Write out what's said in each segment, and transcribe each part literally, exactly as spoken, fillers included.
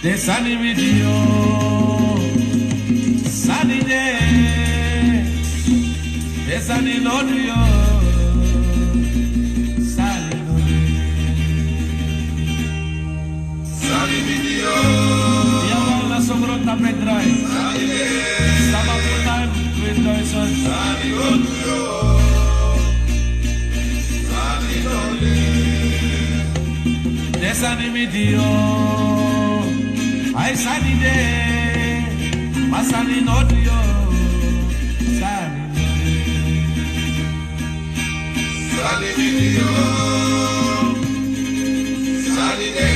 Den sani mi du yu, sani de. Den sani no du yu, sani no de. Sani mi du yu. Yawel, na so grontapu e drai. Sani de. Sama puru nanga yu twenty thousand. Sani no du yu. Den sani mi du yu, a sani de, ma sani no du yu, sani no de. Sani mi du yu, sani de,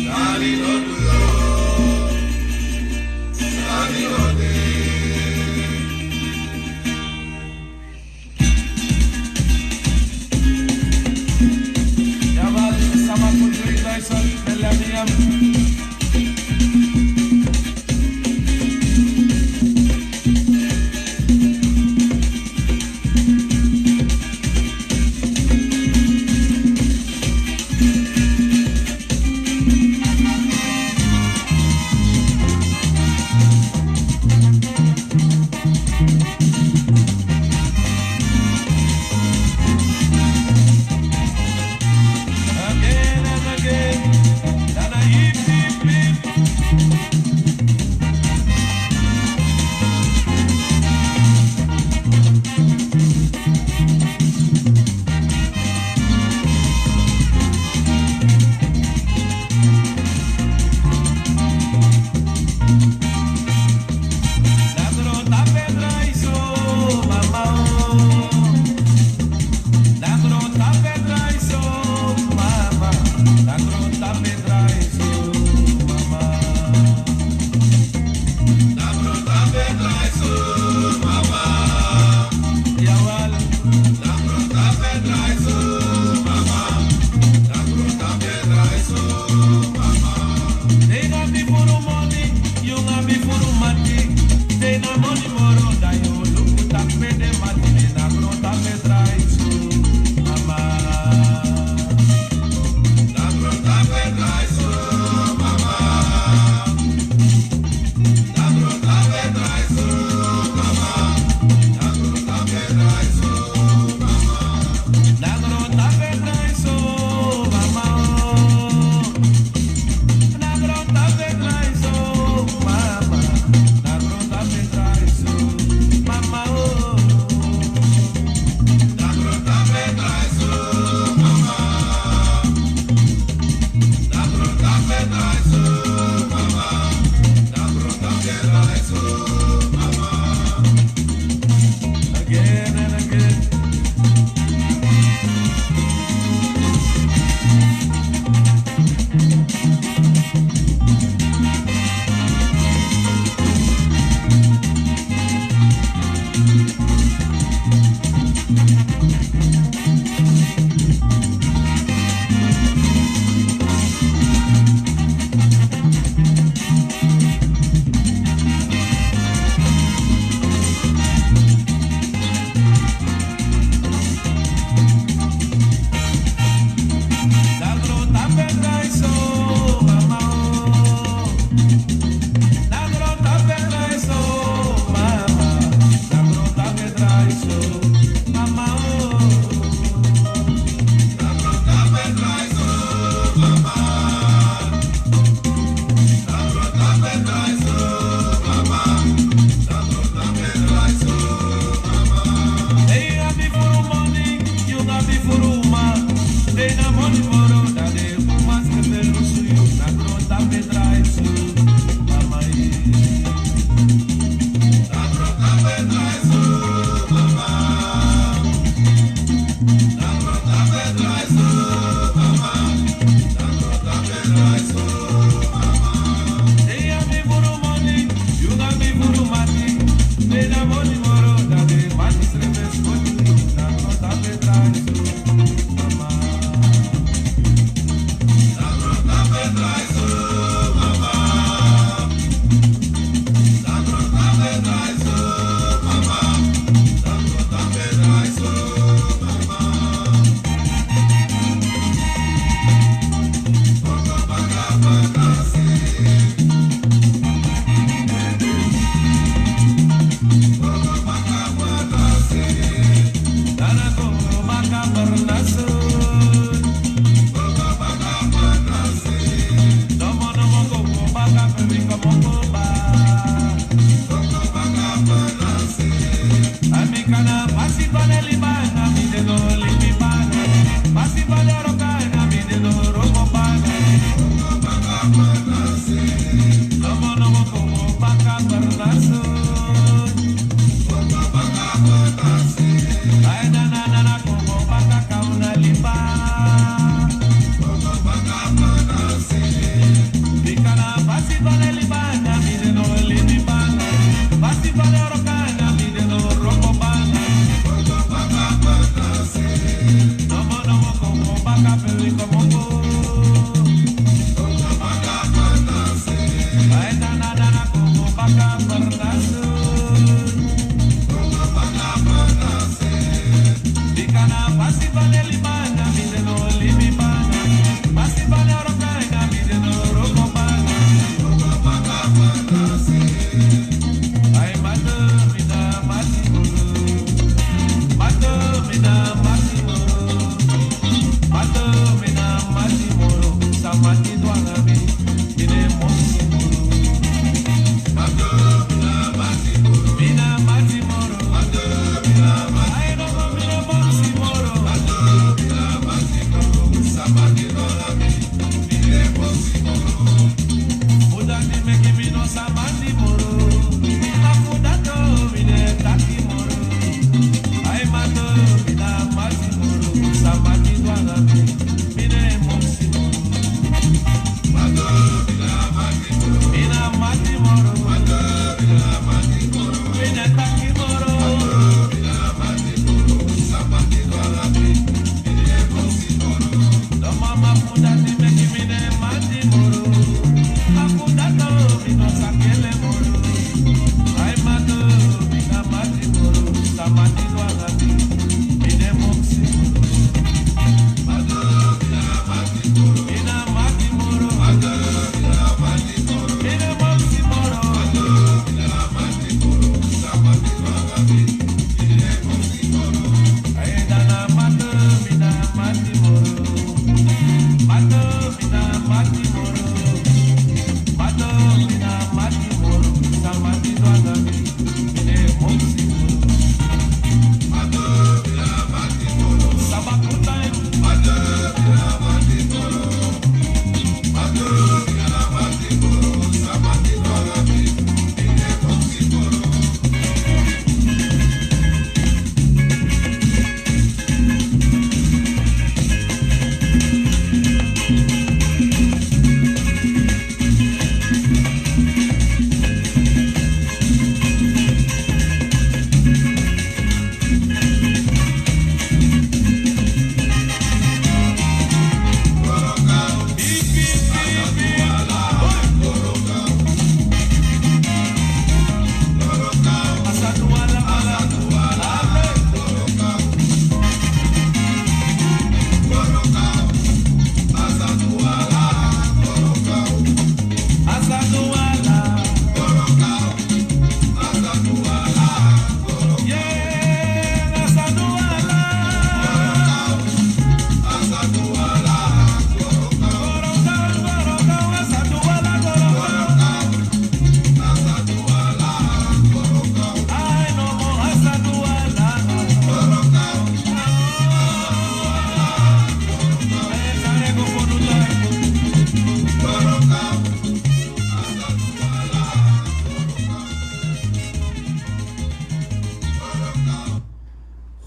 sani no du yu, sani no de. Yawel, sama puru twenty thousand, millennium. Again and again, dan a hip, hip, hip. Na grontapu e drai so, mama o. Na grontapu e drai so, mama. Na grontapu e drai so, mama. Na grontapu e drai so, mama. Yawel. Na grontapu e drai so, mama. Na grontapu e drai so, mama. Te yu no abi furu moni, yu no abi furu mati. Te na moni moro, dan yu luku tapu pe den mati de. Na grontapu e drai so, mama. Na grontapu e drai so, mama. Again and again.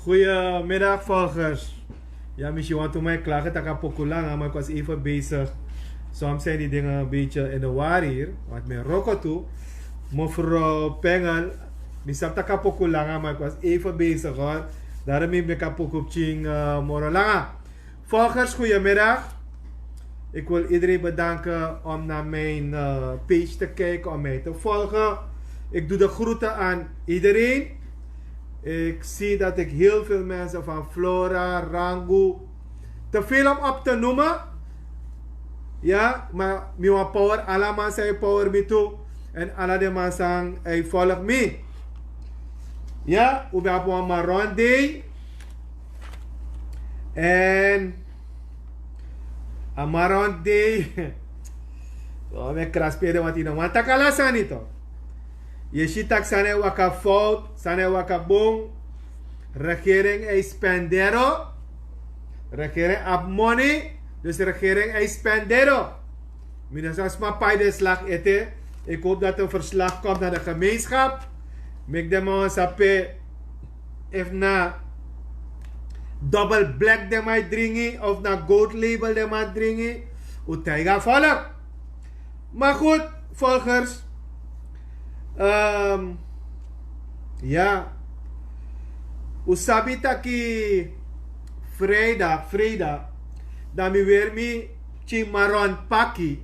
Goedemiddag, volgers. Ya, mi si wantu man e klage taki a poku langa, maar ik was even bezig. Soms zijn die dingen een beetje in de war hier, want mi e wroko tu. Mevrouw Pengel, mi sabi taki a poku langa, maar ik was even bezig, hoor. Daarom mi meki a poku pikin, eh, moro langa. Volgers, goedemiddag. Ik wil iedereen bedanken om naar mijn, eh, page te kijken, om mij te volgen. Ik doe de groeten aan iedereen. Ik zie dat ik heel veel mensen van Flora, Rangu, te veel om op te noemen. Ya, maar mi wan power, ala man san e power mi tu. En ala den man san e volg mi. Ya, un ben abi wan Maron Day. En a Maron Day. So, mi e krasperi, want yu no wani taki ala sani toch. Yu e si taki sani e waka fout, sani e waka bun. Regering e spendero. Regering abi money, dus regering e spendero. Mi no sa sma pai den slag ete. Ik hoop dat een verslag komt naar de gemeenschap. Meki den man sabi efu na double black den man e dringi of na gold label den man e dringi. Un taigi a volk. Maar goed, volgers. Ehm, ya. Un sabi taki vrijdag, vrijdag. Dan mi weri mi pikin maron paki.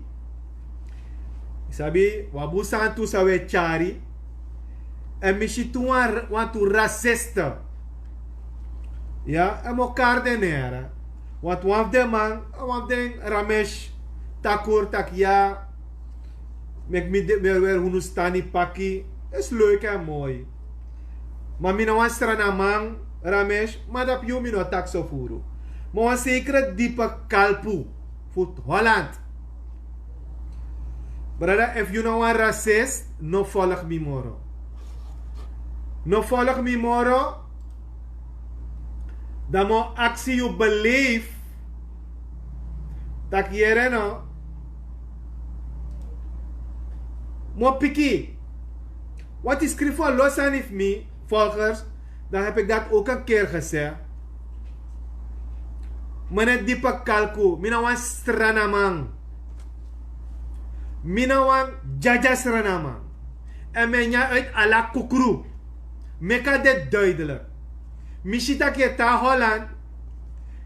Sabi, wan bun santu san un e tyari. Èn mi si tu wan, wantu rasiste. Ya, èn mi o kari den nere. Wantu wan fu den man, wan fu den Ramesh Takur taki ya. Meki mi de, weri, weri Hindustani paki. Is leuk en moi. Ma mi na wan Sranaman, Ramesh, ma dati yu mi no taki so furu. Ma wan sekere dipe kalpu fu Holland. Brada, efu yu na wan rasist, no folg mi moro. No folg mi moro. Dan mi o aksi yu beleef. Taki yere no. Mi o piki. Wanti skrifi wan lo sani fu mi, volgers, dan heb ik dat ook een keer gezegd. Meneer Dipa Kalku, mi na wan Sranaman. Mi na wan dyadyasranaman. Èn mi e nyan uit ala kukru. Meki a de duidelijk. Mi si tak' yu e tan Holland.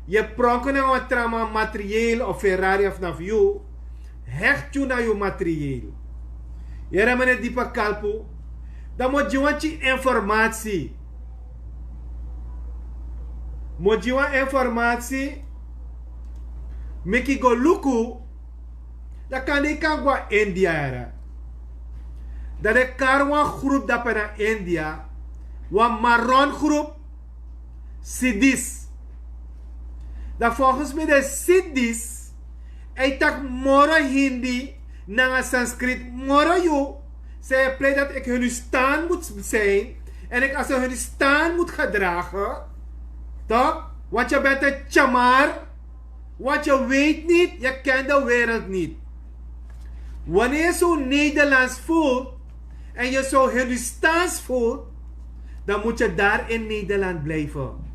Yu e pronku nanga wan tra man materieel of Ferrari of na fu yu. Hekti yu na yu materieel. Yere, meneer Dipa Kalpu. Dan mi o gi wan pikin informatie. Mi o gi wan informatie. Meki yu go luku. Dan kande yu kan go na India, yere. Dan den kari wan groep dape na India. Wan maron groep. Siddhis. Dan volgens mi den Siddhis, e taki moro Hindi nanga Sanskrit moro yu. Zij pleiten dat ik Hindustan moet zijn en ik als een Hindustan moet gedragen. Toch? Want je bent een Chamar. Want je weet niet, je kent de wereld niet. Wanneer je zo Nederlands voelt en je zo Hindustaans voelt, dan moet je daar in Nederland blijven.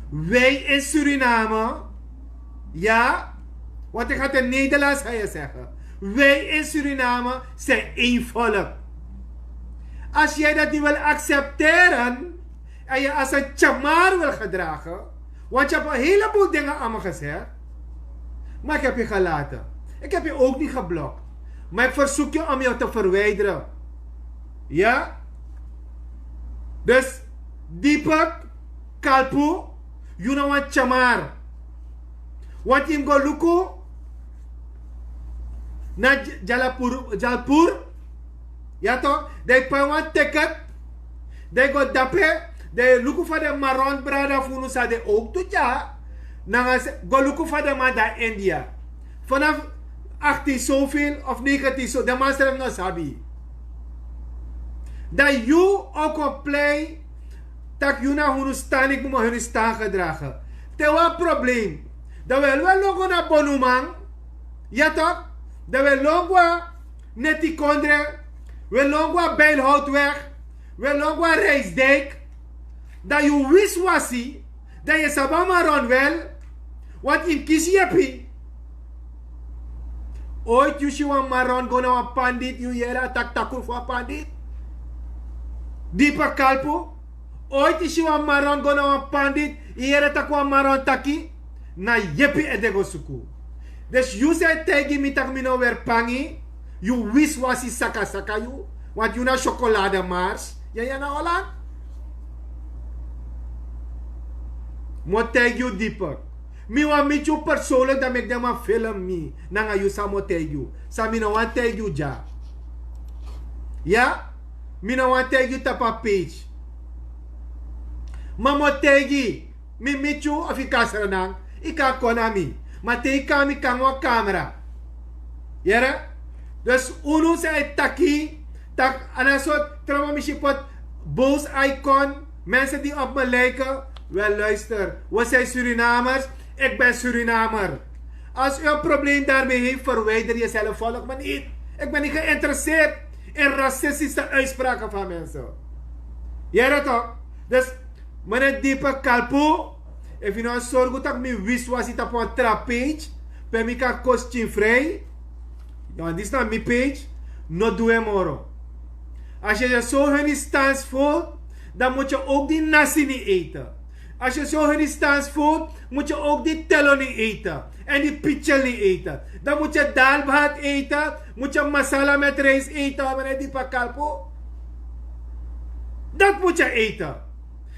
Wij in Suriname, ja, want ik ga het in Nederlands gaan je zeggen. Wij in Suriname zijn één volk. Als jij dat niet wil accepteren en je als een Chamar wil gedragen, want je hebt een heleboel dingen aan me gezegd, maar ik heb je gelaten. Ik heb je ook niet geblokt. Maar ik verzoek je om je te verwijderen. Ja? Dus, Dipa Kalpu, yu na wan Chamar. Want yu mus go luku na J-, Jalapur, Jalpur. Ya toch, dan yu pai wan ticket. Dan yu go dape, dan yu luku fa den maron brada fu unu san den ook tu dya. Nanga se, go luku fa den man de na India. Vanaf achttien zoveel of negentien zo, den man srefi no sabi. Dan yu o kon plei tak' yu na Hindustan, yu mus Hindustan gedragen. Te wan probleem. Dan wi e lon go na Bonuman. Ya toch? Dan wi e lon go na Netikondre. Wi e lon go na Bijlhoutweg. Wi e lon go na Rijsdijk. Dan yu wiswasi. Dan yu sabi a maron wel. Want yu mus kisi yepi. Ooit yu si wan maron go na wan pandit, yu yere a taki takru fu a pandit? Dipa Kalpu. Ooit yu si wan maron go na wan pandit, yu yere tak' wan maron taki? Na yepi ede go suku. Dus yu san e taigi mi tak' mi no weri pangi, yu wiswasi sakasaka yu, want yu na syokolade mars, ya, ya na Holland. Mi o taigi yu Dipa. Mi wani miti yu persoonlijk, dan meki den man film mi nanga yu san mi o taigi yu. San mi no wani taigi yu dya. Ya? Mi no wani taigi yu tapu a page. Ma mi o taigi, mi miti yu of yu kan srenan, yu kan kon na mi. Ma te yu kan, mi kan nanga wan kamera. Yere? Dus unu san e taki, tak' a na so, tra man mi si poti boos icon, mensen die op me lijken. Wel, luister, we zijn Surinamers, ik ben Surinamer. Als u een probleem daarmee heeft, verwijder jezelf, volg me niet. Ik ben niet geïnteresseerd in racistische uitspraken van mensen. Yere toch? Dus, meneer Dipa Kalpu, efu yu no sorgu tak' mi wiswasi tapu wan tra page, pe mi kan kosi yu fri. Ya, want disi na mi page, no du en moro. Als je je zo Hindustaans voelt, dan moet je ook die nasi niet eten. Als je zo hun die stands voelt, moet je ook die teloni eten. En die pichel niet eten. Dan moet je dalbaat eten. Moet je masala met rijst eten, meneer Dipakalpo. Dat moet je eten.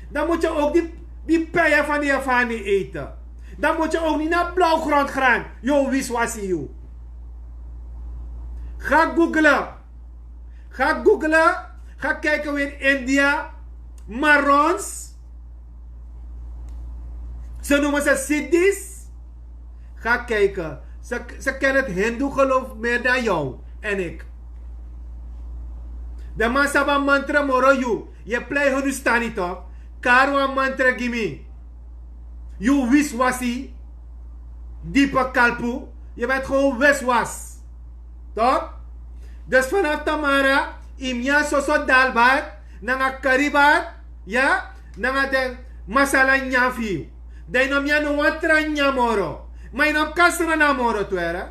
Dan moet je ook die, die pijen van die ervaring eten. Dan moet je ook niet naar blauwgrond gaan. Yo, wiswasi, you. Ga googlen. Ga googlen. Ga kijken hoe in India. Marons. Ze noemen ze Siddhis. Ga kijken. Ze, ze kennen het Hindoe geloof meer dan jou en ik. De man sabi a mantra moro yu. Yu e plei Hindustani toch? Kari wan mantra gi mi. Yu wiswasi. Dipa kalpu. Yu bent gewoon wiswas. Toch? Dus vanaf tamara, yu mus nyan soso dalbaat, nanga karibaat, ya, nanga den masala nyan fu yu. Dan yu no mus nyan no wan tra nyan moro. Ma yu no mus kan srana moro tu, hè.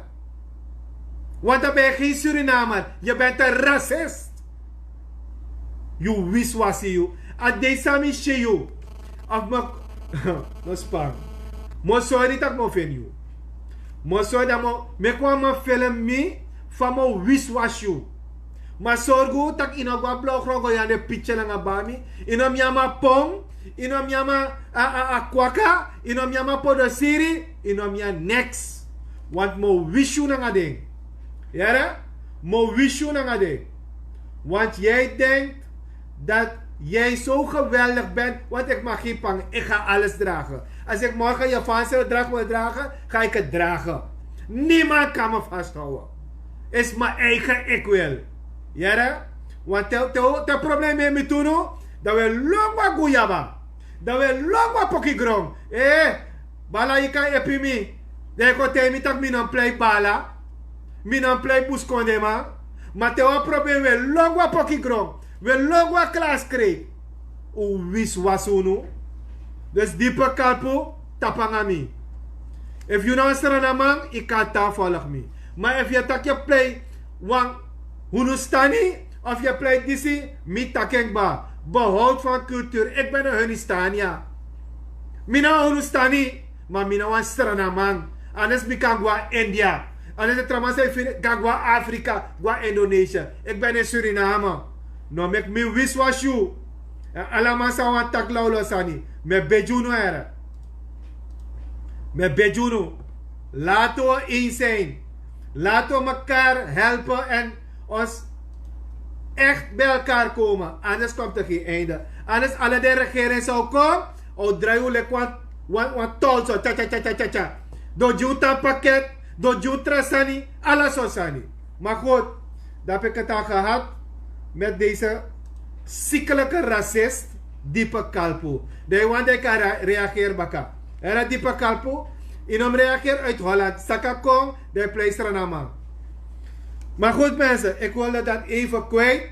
Want dan ben je geen Surinamer. Je bent een racist. Yu wiswasi yu. A dei san mi si yu. Of mi no span. Mi o sori tak' mi o feni yu. Mi o sori dan mi o meki wan man film mi fa mi o wiswasi yu. Ma sorgu tak' yu no go a blauwgrond go nyan den pikin nanga bami. Yu no mus nyan a pon. Yu no mus nyan a, a, a kwaka. Yu no mus nyan a podosiri. Yu no mus nyan niks. Want mi o wisi yu nanga den. Yere? Mi o wisi yu nanga den. Want jij denkt dat jij zo geweldig bent, want ik mag geen pang, ik ga alles dragen. Als ik morgen je Japanse dracht wil dragen, ga ik het dragen. Niemand kan me vasthouden. Is mijn eigen ik wil. Yere? Want te, te, te probleem met me toen, dan wil lang wat goeiaba. Dan wil lang wat poki grong. Eh, bala yu kan epi mi. Dan yu kon taigi mi tak' mi no mus plei bala. Mi no mus plei buskondema. Ma te wan problem, wi e lon go a poki gron. Wi e lon go a klaskreet. Un wiswasi unu. Dus Dipa Kalpu, tapu nanga mi. Efu yu na wan Sranaman, yu kan tan folg mi. Ma efu yu e taki yu e plei wan Hundustani, of yu e plei disi, mi taki en kba. Behoud van cultuur. Ik ben een Hindustania. Mi na wan Hundustani, ma mi na wan Sranaman. Anders mi kan go a India. Anders den tra man san yu fini kan go a Afrika, go a Indonesië. Ik ben in Suriname. No meki mi wiswasi yu. En ala man san wani taki lawlaw sani, mi e begi unu, here. Mi e begi unu. Laten we eens zijn. Laten we elkaar helpen en ons echt bij elkaar komen. Anders komt er geen einde. Anders alle de regering zou komen, o drai un leki wan, wan, wan tol so, tya, tya, tya, tya, tya, tya. Don gi un tan pakket, don gi un tra sani, ala sortu sani. Maar goed, dat heb ik het al gehad met deze ziekelijke racist, Dipa Kalpu. Dan yu wani dan yu kan re-, reageri baka. Here Dipa Kalpu, yu no mus reageri uit Holland. Saka kon, dan yu plei Sranaman. Maar goed mensen, ik wilde dat even kwijt.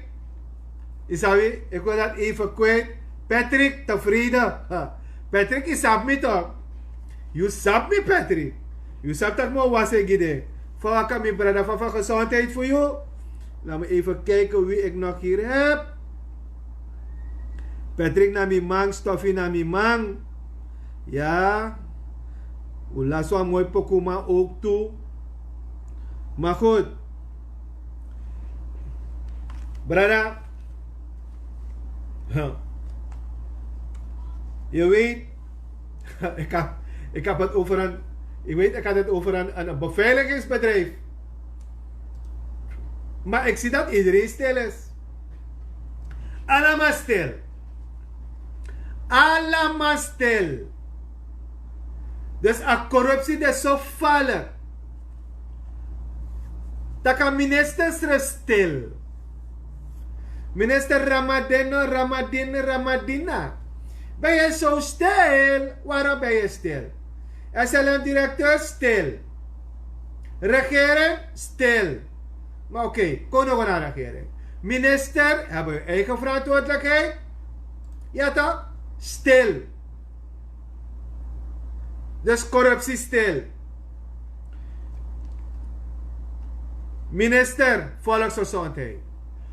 Yu sabi, ik wil dat even kwijt. Patrick, tevreden. Ha. Patrick, yu sabi mi toch? Yu sabi mi, Patrick. Yu sabi tak' mi o wasi gi den. Fa waka, mi brada, fa, fa gezondheid fu yu? Laat me even kijken wie ik nog hier heb. Patrick na mi man, Stoffie na mi man. Ja. Un lasi wan moi pokuman ook tu. Maar goed. Brada. Huh. Je weet, ik had, ik had het over een, ik weet, ik had het over een, een beveiligingsbedrijf. Maar ik zie dat iedereen stil is. Allemaal stil. Allemaal stil. Dus a corruptie is zo gevaarlijk. Tak' a minister stil. Minister Ramadino, Ramadini, Ramadina. Ben je zo stil? Waarom ben je stil? S L M-directeur stil. Regering stil. Maar oké, kon nog naar regering. Minister hebben hun eigen verantwoordelijkheid. Ja toch? Stil. Dus corruptie stil. Minister Volksgezondheid,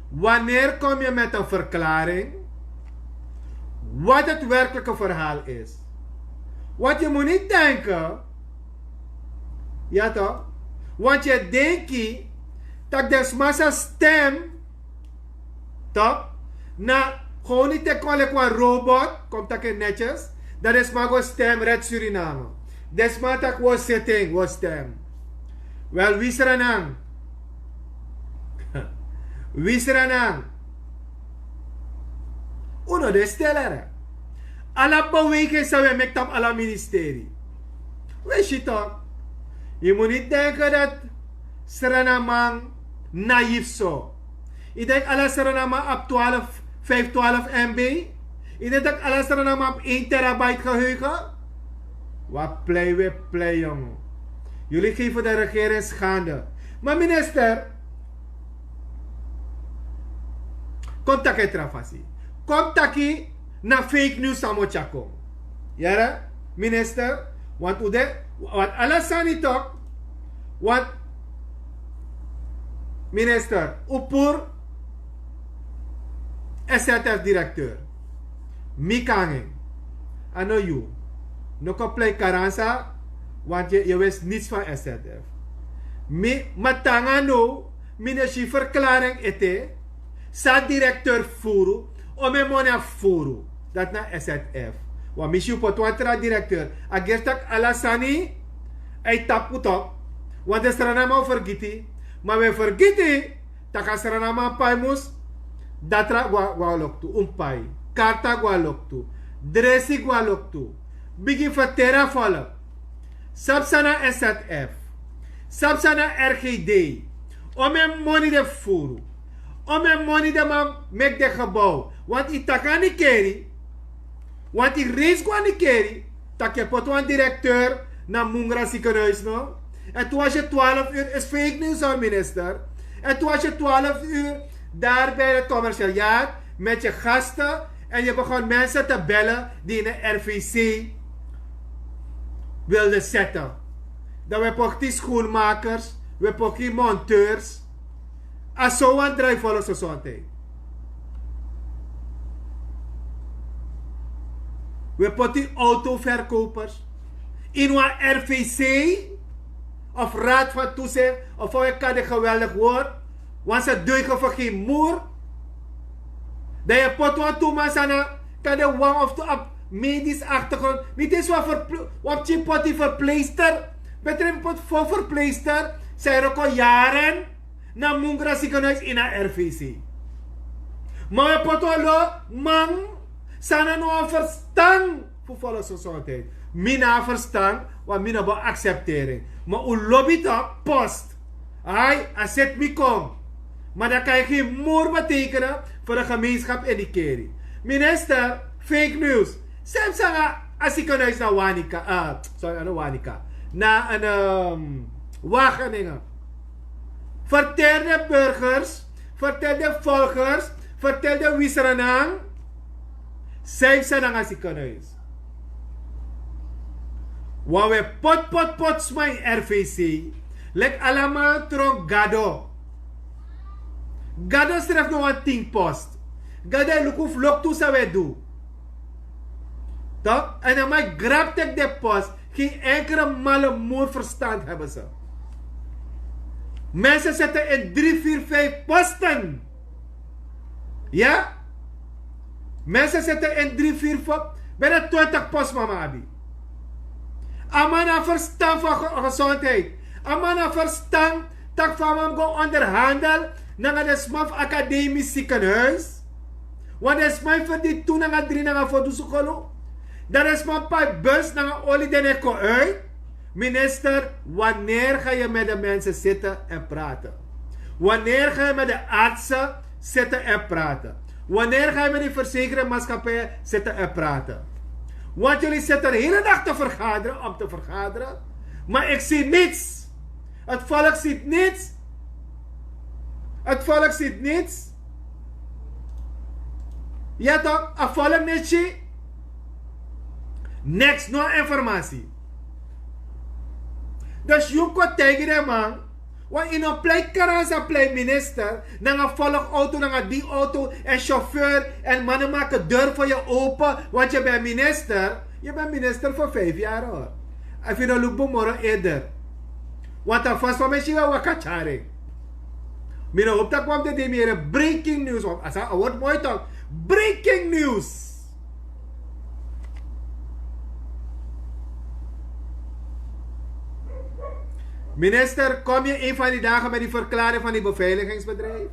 wanneer kom je met een verklaring wat het werkelijke verhaal is? Want yu mus niti denki, ya tok', want yu e denki tak' den sma sa stem, tok', na, gowni teki kon leki wan robot, kon taki en netyes, dan den sma go stem red Suriname. Den sma taki wi o seti en, wi o stem. Wel, wi sranan, wi sranan, un no de stel. Ala beweging san wi e meki tapu ala ministeri, wi e si tok'. Yu mus niti denki dati Srananman naif so. Yu denki ala Srananman abi twaalf, vijf twaalf M B? Yu denki tak' ala Srananman abi één terabyte geheugen? Wi a plei, wi e plei, yongu. Yuli gefi de regering schande. Ma minister, kon taki en tra fasi. Kon taki na fake news san mi o tyari kon. Yere, minister, want un de, want ala sani tok', want minister, un puru S Z F directeur. Mi kan en. A no yu. No kon plei karansa, want yu, yu wist niets van S Z F. Mi, ma te nanga now, mi no si verklaring ete san a directeur furu, omeni moni a furu. Dati na S Z F. Want mi si un poti wan tra directeur. A gersi tak' ala sani e tapu tok'. Want den Srananman o fergiti. Ma wi e fergiti tak' a Srananman pai mus, datra go na, go na loktu, un pai. Karta go na loktu. Dresi go na loktu. Bigin ferteri a folku. Sabi san na S Z F? Sabi san na R G D? Omeni moni den furu? Omeni moni den man meki den gebouw? Want yu taki a Nickerie, want yu reis go na Nickerie, tak' yu e poti wan directeur na Mungra ziekenhuis, no? En toen was je twaalf uur, is fake news, hoor, minister. En toen was je twaalf uur daar bij het commissariaat met je gasten en je begon mensen te bellen die in de R V C wilden zetten. Dan wi e poti schoenmakers, wi e poti monteurs. A so wan drijfvolle gezondheid. Wi e poti autoverkopers in wan R V C of Raad van Toezicht, of fa wi e kari den geweldig woord, want ze deugen voor geen moer. Dan yu e poti wantu man san na, kan de wan of tu abi medisch achtergrond. Niti eens wan verpl-, wan pikin poti verpleegster. Betre yu poti fu verpleegster san e wroko yaren na Mungra ziekenhuis ini a R V C. Ma wi e poti wan lo man san na no wan ferstan fu volksgezondheid. Mi no abi ferstan, want mi no bo acceptering. Ma un lobi tok' post. Ai, a seti mi kon. Ma dan kan yu geen moer betekenen voor de gemeenschap in Nickerie. Minister, fake news. Sabi san na a ziekenhuis na Wanica, eh, sorry, na Wanica, na een, ehm, Wageningen. Vertel de burgers, vertel de volgers, vertel de wi Sranan. Sabi san na a ziekenhuis. Wan wi e poti, poti, poti sma ini R V C. Leki ala man tron Gado. Gado srefi no wani tin post. Gado e luku fu loktu san wi e du. Toch? En dan mag grab teki den post. Geen enkele malle moer verstand hebben ze. Mensen zitten in drie, vier, vijf posten. Ya? Mensen zitten in drie, vier, vijf, bijna twintig post mama abi. A man no abi ferstan fu ge-, gezondheid. A man no abi ferstan tak' fa a man mus go onderhandel nanga den sma fu academisch ziekenhuis. Want den sma e ferdini tu nanga dri nanga fo dunsu kolu. Dan den sma pai bus nanga oli, den e kon uit. Minister, wanneer ga je met de mensen zitten en praten? Wanneer ga je met de artsen zitten en praten? Wanneer ga je met die verzekeringsmaatschappijen zitten en praten? Want jullie zitten de hele dag te vergaderen om te vergaderen. Maar ik zie niets. Het volk ziet niets. Het volk ziet niets. Ya toch, a volk no e si niks, no informatie. Dus yu kon taigi den man, want yu no pleit karansa, pleit minister, nanga volg auto, nanga die auto, en chauffeur, en mannen maken deur voor je open, want je bent minister. Yu ben minister for vijf yari hori. Efu yu no luku bun moro eder. Want a fasi fa mi e si yu e waka tyari en. Mi no hopi tak' wan fu den dei mi yere breaking news of a sa a word moi tok. Breaking news. Minister, kom je een van die dagen met die verklaring van die beveiligingsbedrijf?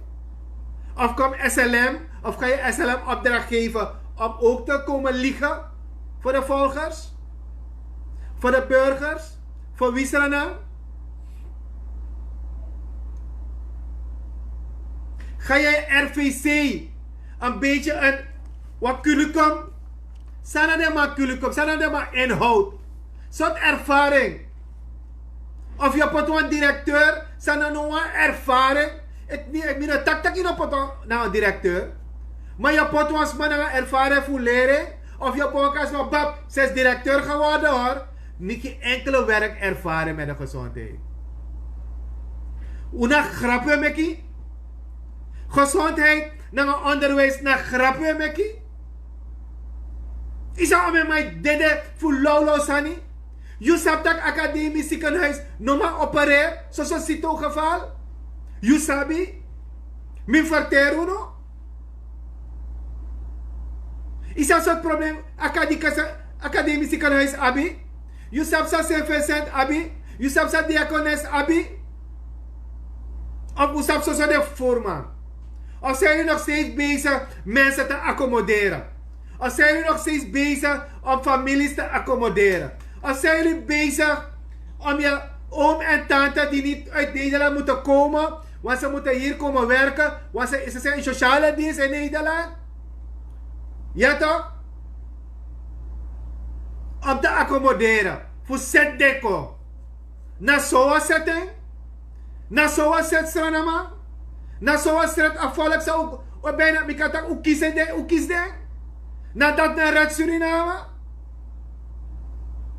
Of kom S L M, of ga je S L M opdracht geven om ook te komen liegen voor de volgers, voor de burgers, voor Wisrana? Ga je R V C een beetje een wat curriculum? Sana de man curriculum, sana de man inhoud. Sort ervaring. Of yu poti wan directeur san no no wan ervaring. Ek ni ek mi no taki tak' yu no poti wan na wan directeur. Ma yu poti wan sma nanga ervaring fu leri. Of yu poti wan sma bab ses directeur geworden hori. Niki enkele werk ervaring met de gezondheid. Un na grapu e meki. Gezondheid nanga onderwijs na grapu e meki. Yu sa ome mai dede fu lawlaw sani. Yu sabi tak' akademi sikenhuis no man opereri soso sitogeval. Yu sabi. Mi ferteri unu. Yu sabi sortu problem akademi akademi sikenhuis abi. Yu sabi san sen vincent abi. Yu sabi san diakones abi. Of un sabi soso den furman. Of san yuli nog steeds bezig mensen te accommoderen? Of san yuli nog steeds bezig om families te accommoderen? Of san yuli bezig om yu oom en tante die niet uit Nederland moeten komen, want ze moeten hier komen werken, want ze, ze zijn in sociale dienst in Nederland? Ja toch? Om te accommoderen voor Sendeko. Na so wan seti en. Na so wan seti Sranama. Na so wan seti a volk san un ben na mi kan taki un kisi den un kisi den. Na dati na red Suriname.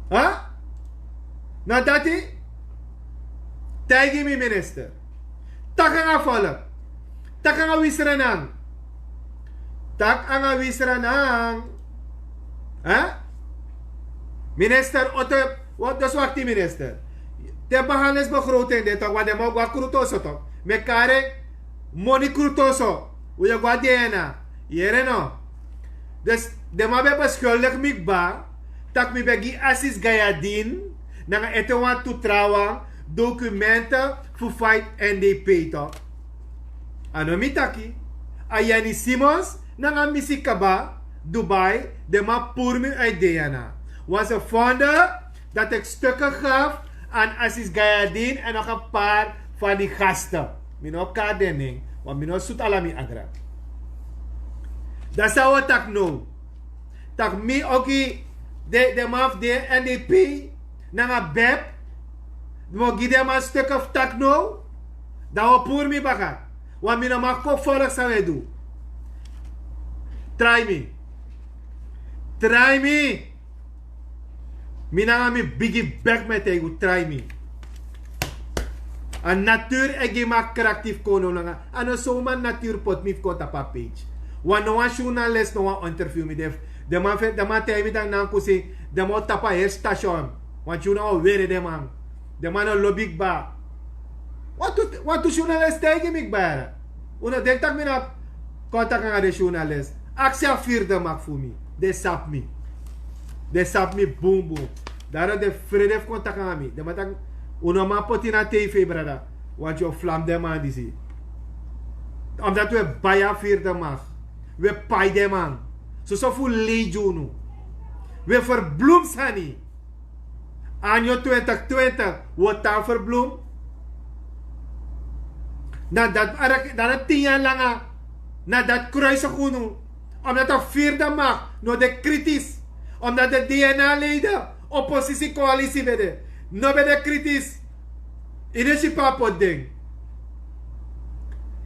Ha? Na dati. Taigi mi minister. Taki nanga volk. Taki nanga wi Sranang. Taki nanga wi Sranang. Hè? Minister oto. Wat dus wakti minister. Te behandelsbegroting de tok wat den man go a krutoso tok. Mekare moni krutoso. Un yu go a DNA. Yere no? Dus den man ben beschuldig mi kba tak' mi ben gi Asis Gayadin nanga ete wantu trawan dokumente fu fight N D P tok. A no mi taki. A Yanni Simons nanga misi kaba Dubai. Den man puru mi uit DNA. Want ze vonden dat ik stukken gaf aan Asis Gayadin en nog een paar van die gasten. Mi no kari den nen, want mi no sutu ala mi agra. Dan san un o taki now? Tak' mi o gi den man fu den N D P nanga beb. Mi o gi den man stukken fu taki now. Dan un o puru mi baka. Want mi no man kon volg san un e du. Trai mi. Trai mi. Mi nanga mi bigi bek mi e taigi un, trai mi. A natuur e gi mi a krakti fu kon now nanga a no so man natuur poti mi fu kon tapu a page. Wan no wan journalist no wan interview mi de. Den man taigi mi dan nankusi den man o tapu a heri station. Wan tyun na o were den man. Den man no lobi kba. Wantu wantu journalist taigi mi kba yara. Un no denki tak' mi no abi kontak nanga den journalist. Aksi a firde mak fu mi. Den sabi mi. Den sabi mi bunbun. Daro den frede fu kon taki nanga mi den man taki. Un no man poti ini a tv brada. Wantu yu o flam den man disi. Omdati un e bai a firde mak. Un e pai den man. Soso fu lei gi unu. Un e ferblum sani. Anyo twintig twintig un o tan ferblum. Na dati araki dati na tin yari langa. Na dati kruisi gi unu. Omdati a firde mak no de kritis. Omdati de dna leide oposisi koalisi ben de. No ben de kritis. Yu no si pe a poti den.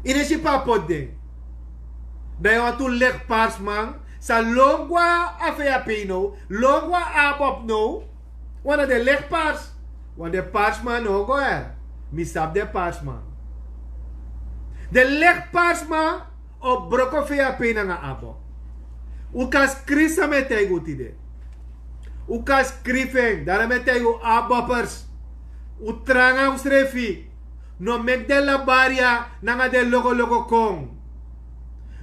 Yu no si pe a poti den. Dan yu wantu legi parsman san lon go na a fei a pei now. Lon go na a abop now. Wan na den legi pars. Wan den parsman no o go ya. Mi sabi den parsman. Den legi parsman o broko fei a pei nanga abo. Un kan skrin san mi e taigi un tide. Un kan skrifi en, daro mi e taigi un, aboppers. Un tranga unsrefi. No meki den labaria nanga den logologo kon.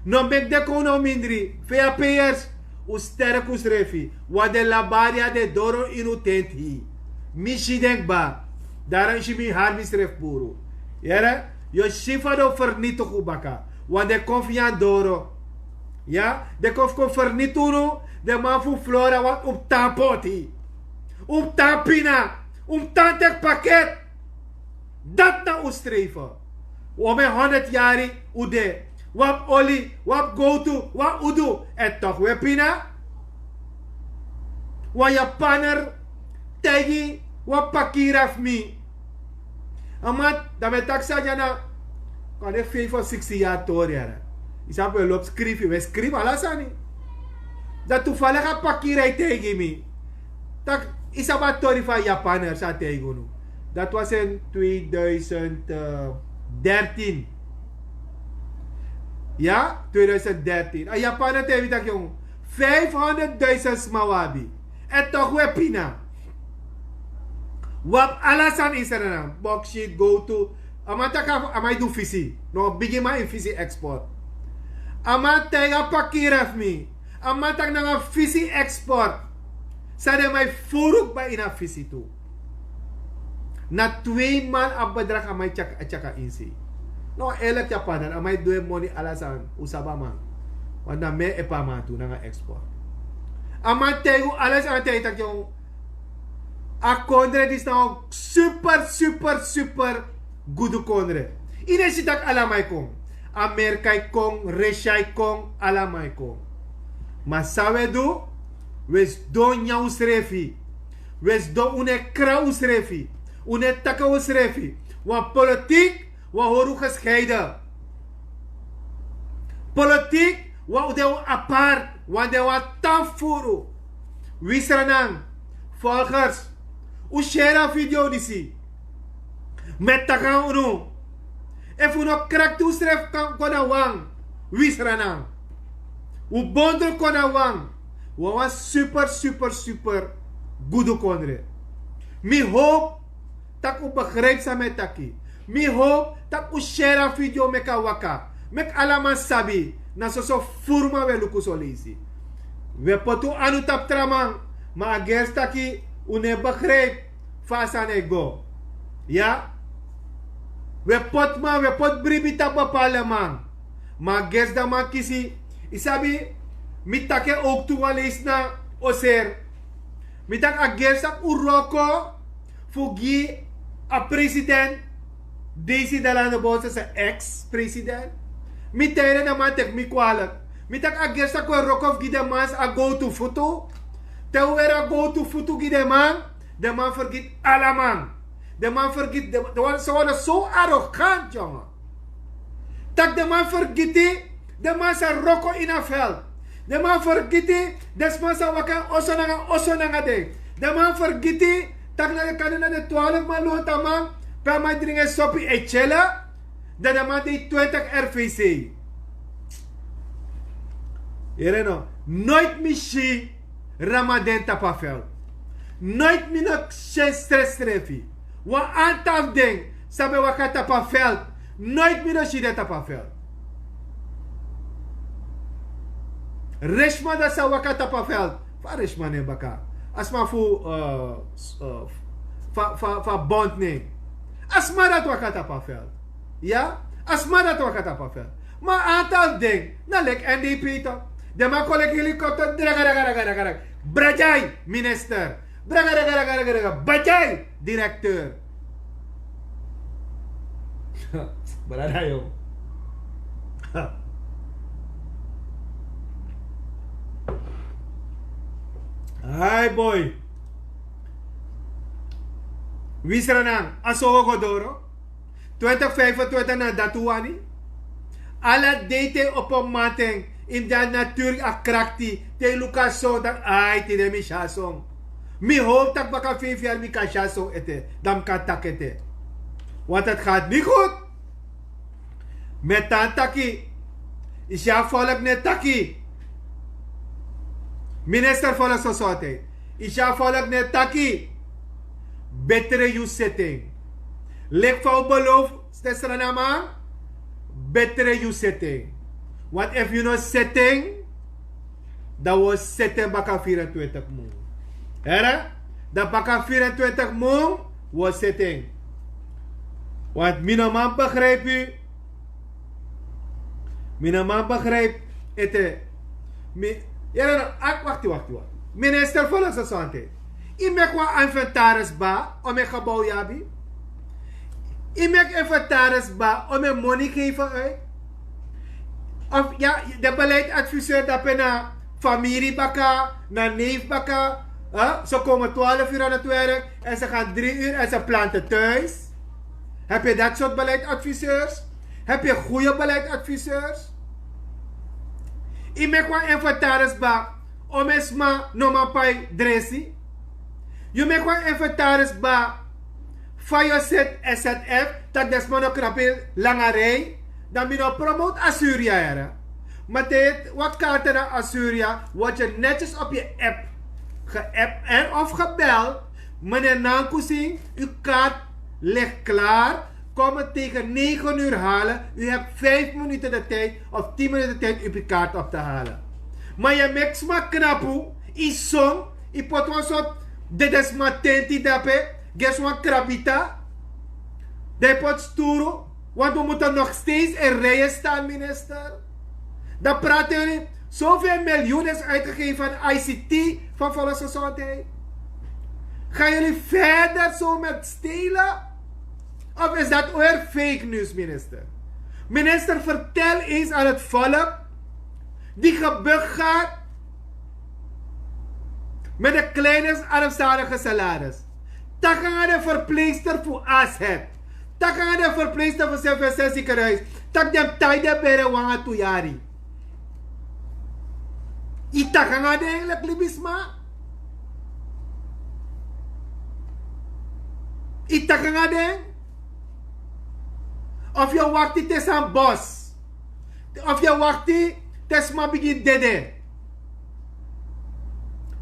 No meki den kon na un mindri. Feya peyers. Un sterki unsrefi. Wan den labaria den doro ini un tenti. Mi si den kba. Daro yu si mi hari misrefi puru. Yere, yu o si fa den o fernitigi un baka. Wan den kon fu nyan doro. Ya, den kon fu kon fernitigi unu. Den man fu flora wani un tan poti, un tan pina, un tan teki paket. Dati na un strefi. Wan mi honderd yari un de. Wan oli, wan gowtu, wan udu. En tok' un e pina. Wan japaner taigi wan pakira fu mi. A man, dan mi e taki san dya na, kan de feifi of siksi yari tori yara. Yu sabi un e lobi skrifi, un e skrifi ala sani. Dan tufaligi a pakira e taigi mi taki, yu sabi a tori fu a japaner san a taigi unu. Dati was in tweeduizend dertien. Ya, tweeduizend dertien a japaner taigi mi taki, yongu, vijfhonderdduizend sma un abi. En tok' un e pina. Un abi ala sani ini Sranan, boksit, gowtu. A man taki a man e du fisi. No, bigi man ini fisi export. A man taigi a pakira fu mi. A man taki nanga fisi export. San den man e furu kba ini a fisi tu. Na twee man a bedrag a man e tyaka ini sei. No, eerlik, japaner, a man e du en moni ala sani, un sabi a man. Want na mi e epi a man tu nanga export. A man taigi un ala sani, a taigi taki, yongu, a kondre disi na wan super super super gudu kondre. Yu no e si tak' ala man e kon. Amerika e kon, Russia e kon, ala man e kon. Ma san un e du? Un e sidon nyan unsrefi. Un e sidon, un no e kra unsrefi. Un no e taki unsrefi. Wan politik, wan hori un gescheiden. Politik, wan un de wan apart, wan de wan tan furu. Wi Sranan, volgers, un seri a video disi. Mi e taki nanga unu. Efu un no krakti unsrefi kon na wan, wi Sranan, un bondru kon na wan, wan wan super super super gudu kondre. Mi howpu tak' un begrijpi san mi e taki. Mi howpu tak' un seri a video, meki a waka, meki ala man sabi. Na soso furu man un e luku soleisi. Un e poti un anu tapu tra man. Ma a gersi taki un no e begrijpi fa a sani e go. Ya. Un e poti man, un e poti bribi tapu bepaalde man. Ma a gersi dan man kisi. Yu sabi, mi taki en owktu wan leisi na Oser. Mi taki a gersi tak' un wroko fu gi a president, Desi Dalande Bosses, a ex-president. Mi taigi den, den man teki mi kwalik. Mi taki a gersi tak' un e wroko fu gi den man a gowtu futu. Te un weri a gowtu futu gi den man, den man fergiti ala man. Den man fergiti, den man, so wan so arrogant, yongu. Tak' den man fergiti den man sa wroko ini a veld. Den man fergiti den sma sa waka oso nanga oso nanga den. Den man fergiti tak' na den kan de na den twaalf man lontu a man, pe a man dringi en sopi e tyele. Dan den man de twintig R V C. Yere no, noiti mi si Ramadan tapu a veld. Noiti mi no si en srefsrefi. Wan antal fu den san ben waka tapu a veld, noiti mi no si den tapu a veld. Resi sma dati sa waka tapu a veld. Fa resi sma nen baka? A sma fu, eh, s-, eh, fa, fa, fa bond nen. A sma dati waka tapu a veld. Ya, a sma dati waka tapu a veld. Ma antal fu den na leki N D P tok. Den man kon leki helikopter, draga, draga, draga, draga, draga. Bradjai, minister. Braga, braga, braga, braga, braga. Bajai, directeur. Brada, yo. Ai, boy. Wi Sranan, a so wi o go doro. Twintig vijfentwintig na dati wi wani. Ala dei te yu opo mamanten, yu mus de na natuur, a krakti, te yu luku a son, dan ai, tide mi si a son. Mi howpu tak' baka feifi yari mi kan si a son ete, dan mi kan taki ete. Want het gaat niet goed. Mi e tan taki, yu si a volk no e taki. Minister volksgezondheid. Yu si a volk no e taki. Betre yu seti en. Leki fa un beloof, stesranaman. Betre yu seti en. Want efu yu no seti en, dan wi o seti en baka vierentwintig mun. Here? Dan baka vierentwintig mun wi o seti en. Want mi no man begrijpi. Mi no man begrijpi ete. Mi, yere no, ak wakti wakti wakti. Minister volososante, yu meki wan inventaris ba o mi e gebouw yu abi. Yu meki inventaris ba o mi e moni geven uit. Of ya, de beleidadviseur dape na famiri baka, na neef baka. Ze komen twaalf uur aan het werk en ze gaan drie uur en ze planten thuis. Heb je dat soort beleidsadviseurs? Heb je goede beleidsadviseurs? Yu meki wan inventaris ba o mi sma no man pai dresi. Yu meki wan inventaris ba fa yu o seti sf, tak' den sma no knapu ini langa rij. Dan mi no promote Assyria, here. Maar te yu e waka na Assyria, word je netjes op je app geapp en of gebeld. Meneer Nankusin, uw kaart ligt klaar. Kom het tegen negen uur halen. U hebt vijf minuten de tijd of tien minuten de tijd om uw kaart op te halen. Maar yu meki sma knapu, yu song, yu poti wan sortu dedesma tenti dape, gi sma krabita. Dan yu poti sturu, want we moeten nog steeds in rijen staan, minister. Dan praten jullie, zoveel miljoen is uitgegeven aan I C T van Volksgezondheid. Gaan jullie verder zo met stelen? Of is dat weer fake news, minister? Minister, vertel eens aan het volk die gebukt gaat met de kleine armzalige salaris. Taki nanga den verpleegster fu Azet. Taki nanga den verpleegster fu Sint Vincent ziekenhuis. Taki den mus tai den bere wan a tu yari. Yu taki nanga den, leki libisma? Yu taki nanga den? Of yu e wakti te sani bosi? Of yu e wakti te sma bigin dede?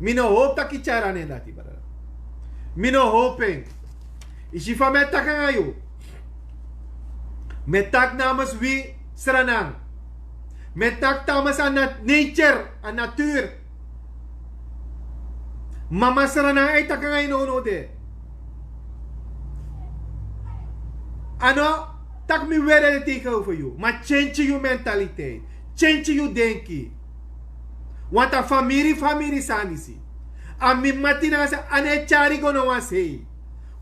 Mi no hopi tak' yu tyari a nen dati, brada. Mi no hopi en. Yu si fa mi e taki nanga yu. Mi e taki namens wi Sranan. Mi e taki namens a nat-, nature, a natuur. Mama Sranan e taki nanga yu nownow de. A no tak' mi weri de tegenover yu, ma change yu mentaliteit. Change yu denki. Want a famiri, famiri sani disi. A mi mati nanga san a no e tyari go na wan sei.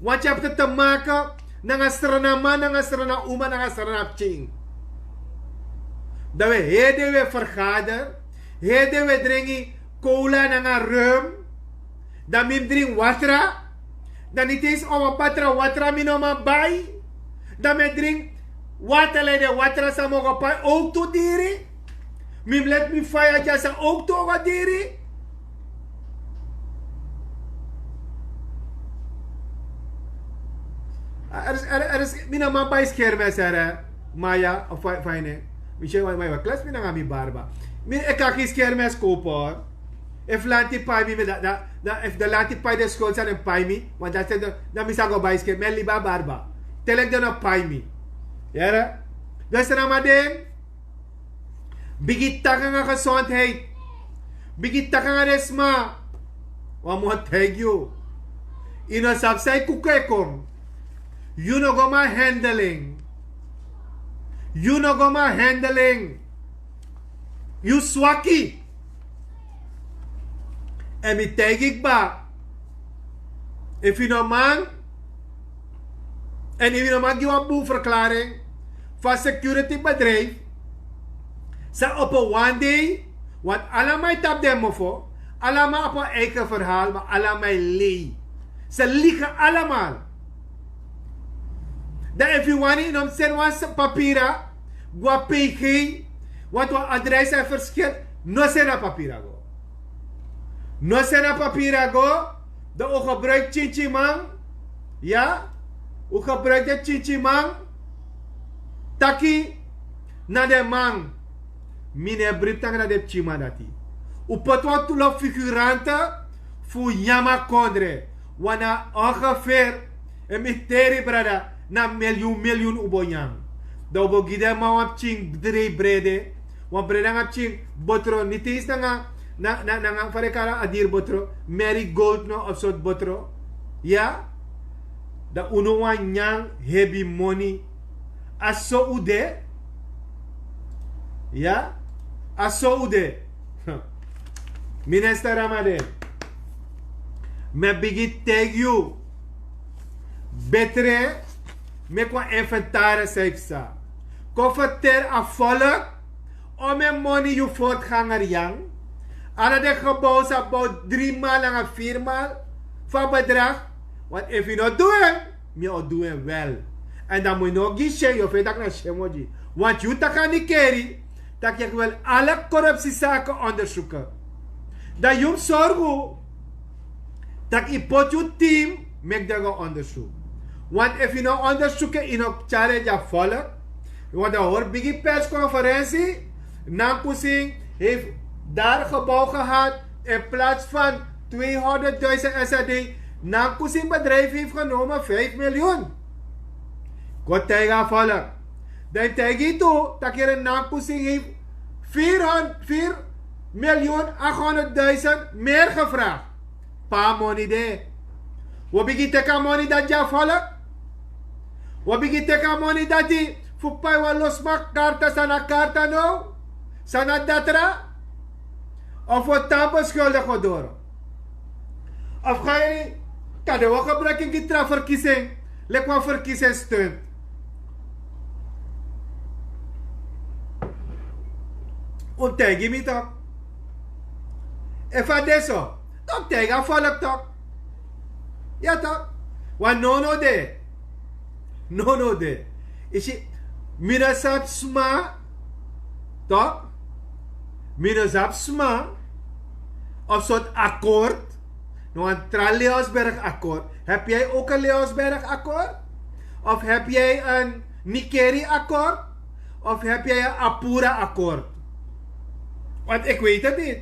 Want yu abi te maken nanga Sranan man, nanga Sranan uma, nanga Sranan pikin. Dan wi heri dei wi e vergader, heri dei wi e dringi cola nanga rum. Dan mi mus dringi watra. Dan niti eens a wan patra watra mi no man bai. Dan mi e dringi watra, lei den watra san mi o go pai ook tu diri. Mi mus leki mi faya dyasi ook tu o go diri. A, er is, er, er is, mi no man bai skermes, here. Maya, of fa, fa yu nen. Mi si wan, wan, wan klas mi nanga mi barba. Mi e kan gi skermes kopo, hori. Efu lanti pai mi, mi da, da, da, efu den lanti pai den skuld san den pai mi, want dati dan, dan mi sa go bai skermes, mi e libi a barba. Te leki den no pai mi. Yere? Dus na ma den, bigin taki nanga gezondheid. Bigin taki nanga den sma. Wan mi o taigi yu. Yu no sabi san yu kuku e kon. Yu no go man handle en. Yu no go man handle en. Yu swaki. Èn mi taigi yu kba. Efu yu no man, èn efu yu no man gi wan bun verklaring fu a security bedrijf, san opo wan dei, want alamal e tapu den mofo, alamal abi wan eigen verhaal, ma alamal e lei. Ze liegen allemaal. Dan efu yu wani, yu no mus seni wan papira go na P G, want wan adres e verschil. No seni a papira go. No seni a papira go. Dan un gebruik tyintyinman. Ya, un gebruik den tyintyinman. Taki na den man. Mi no e bribi taki na den pikinman dati. Un poti wan tulop figurante fu nyama kondre. Wan na ongefer, en mi teri brada, na miliyun miliyun un bo nyan. Dan un bo gi den man wan pikin drei brede. Wan brede nanga pikin botro niti isi nanga, nanga fa den kari a diri botro, meri gold no of sortu botro. Ya. Dan un no wani nyan hebi moni. A so un de. Ya. A so un de. Minister Ramadan, mi e bigin taigi yu. Betre meki wan inventaris san yu psa. Kon ferteri a volk omeni moni yu vortganger yang. Ala den gebouw san bow dri mal nanga firi mal fu a bedrag. Want efu yu no du en, mi o du en wel. Èn dan mus yu no gi syen, yu o feni tak' na syen mus gi. Want yu taki a nikeri, tak' yu e wil ala korupsisaken ondersuken. Dan yu mus sorgu tak' yu poti yu tim meki den go ondersuku. Want efu yu no ondersuku en, yu no tyari en gi a volk. Want dan hori bigi persconferentie, Nankusin heeft daar gebouw gehad in plaats van tweehonderdduizend S R D. Nankusin bedrijf heeft genomen vijf miljoen. Go taigi a volk. Dan taigi tu tak' yu Nankusin heeft vier miljoen achthonderdduizend meer gevraagd. Pe a moni de? Wi o bigin teki a moni dati gi a volk. Wi o bigin teki a moni dati fu pai wan losmak karta san na karta now, san na datra. Of wi o tan beskuldigi go doro. Of ga yu kan de wi o gebruiki en gi tra ferkiesing, leki wan ferkiesingsstunt. Un taigi mi tok. Efu a de so, dan un taigi a volk tok. Ya tok. Wan no no de. No no de. Yu si, mi no sabi sma. Tok. Mi no sabi sma of sortu akkoord. No, wan tra Leonsberg akkoord. Heb jij ook een Leonsberg akkoord? Of heb jij een Nikeri akkoord? Of heb jij een Apura akkoord? Want ik weet het niet.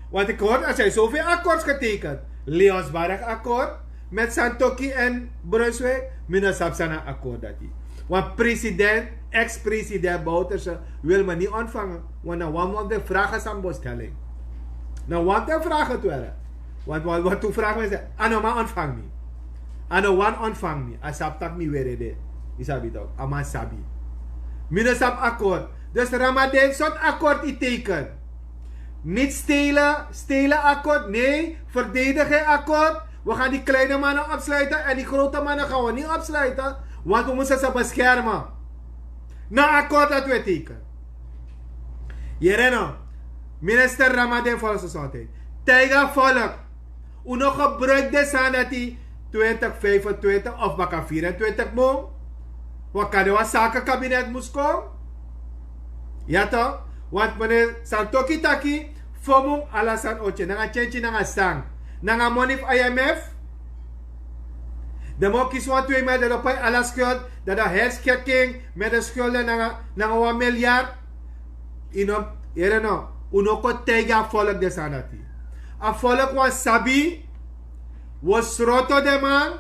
Want ik hoor, er zijn zoveel akkoords getekend. Leonsberg akkoord met Santoki en Brunswijk. Mi no sabi san na akkoord dati. Want president, ex-president Bouterse wil me niet ontvangen. Want na wan fu den vragen san mi bo stel en. Na wan fu den vragen tu were. Want wan fu den vragen mi, a no man ontvang mi. A no wan ontvang mi. A sabi tak' mi were de. Yu sabi tok, a man sabi. Mi no sabi akkoord. Dus Ramadan, sortu akkoord yu teken? Niet stelen, stelen akkoord. Nee, verdediging akkoord. We gaan die kleine mannen opsluiten en die grote mannen gaan we niet opsluiten. Want we moeten ze beschermen. Na akkoord dati wi e teken. Yere no. Minister Ramadan, volgens gezondheid, taigi a volk. Un no gebruiki den sani dati twintig vijfentwintig of baka vierentwintig mun. Wan kan de wan sakenkabinet mus kon. Ya tok. Want meneer Santoki taki, fo mun ala sani o tyari. Nanga tyentyi nanga san. Nanga moni fu I M F. Den man o kisi wan twee man, den o pai ala skuld. Dan den herschikking met de schulden nanga, nanga wan miljard. Yu no, yere no, un no kon taigi a volk den sani dati. A volk wani sabi, wi o sroto den man,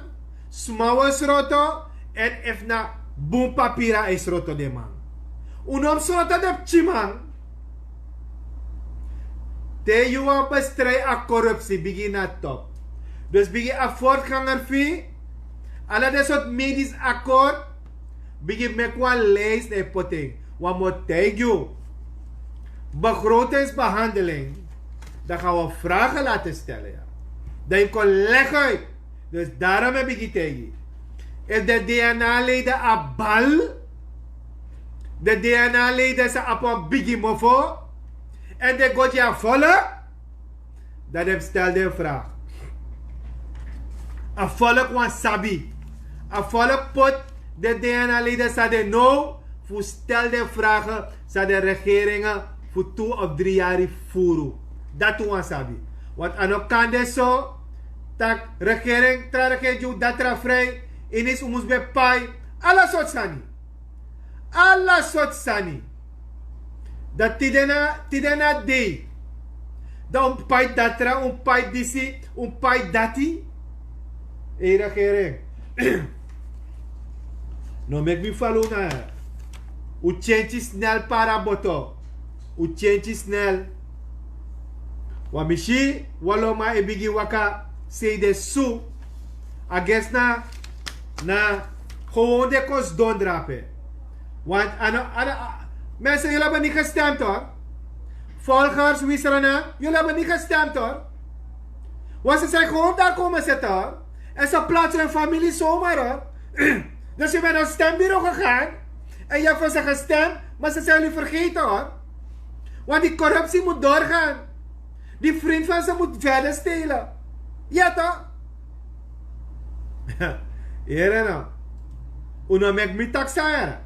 sma wi o sroto, èn efu na bun papiri a e sroto den man. Un no mus sroto den pikinman. Te yu wani bestrijdi a korupsi, bigin na top. Dus bigin a voortganger fu yu, ala den sortu medisch akkoord, bigin meki wan lijst dan yu poti en. Wan mi o taigi yu. Begrotingsbehandeling. Dan gaan we vragen laten stellen, ya. Dan yu kon leg uit. Dus daarom heb ik yu taigi. Efu den D N A-leden abi bal, den D N A-leden san abi wan bigi mofo, èn den go gi a volk, dan den stel den vraag. A volk wani sabi. A volk poti den D N A-leden san den now fu stel den vragen san den regeringi fu tu of dri yari fufuru. Dati un wani sabi. Want a no kan de so tak' regering, tra regering gi un datra vrij, inisi un mus ben pai ala sortu sani. Ala sortu sani. Dan tide na, tide na dei, Dan un pai datra, un pai disi, un pai dati. Ei, regering. No meki mi falu na. Un tyentyi snel para boto. Un tyentyi snel. Wan mi si wan lo man e bigin waka sei de su. A gesi na, na gewoon de kon sidon drape. Want ano, ano, mensen, jullie hebben niet gestemd hoor. Volgers, Wisrana, jullie hebben niet gestemd hoor. Want ze zijn gewoon daar komen zitten hoor. En ze plaatsen hun familie zomaar hoor. Dus je bent naar het stembureau gegaan. En je hebt voor ze gestemd, maar ze zijn jullie vergeten hoor. Want die corruptie moet doorgaan. Die vriend van ze moet verder stelen. Ja toch? Here no. Un no meki mi taki san here.